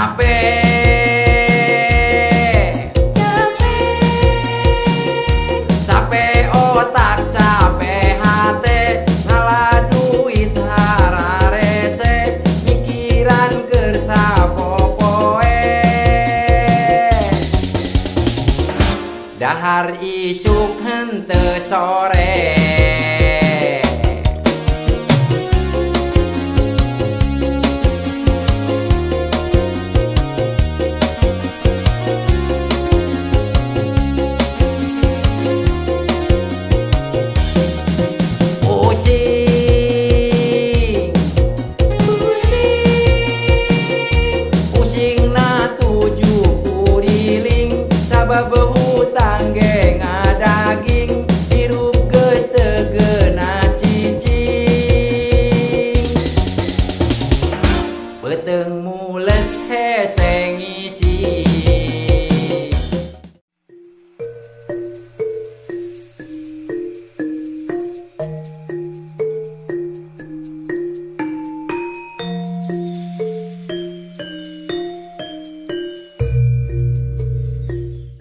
Capek capek otak capek hate ngalah duit hararese mikiran keur sapopoe dahar isuk henteu sore.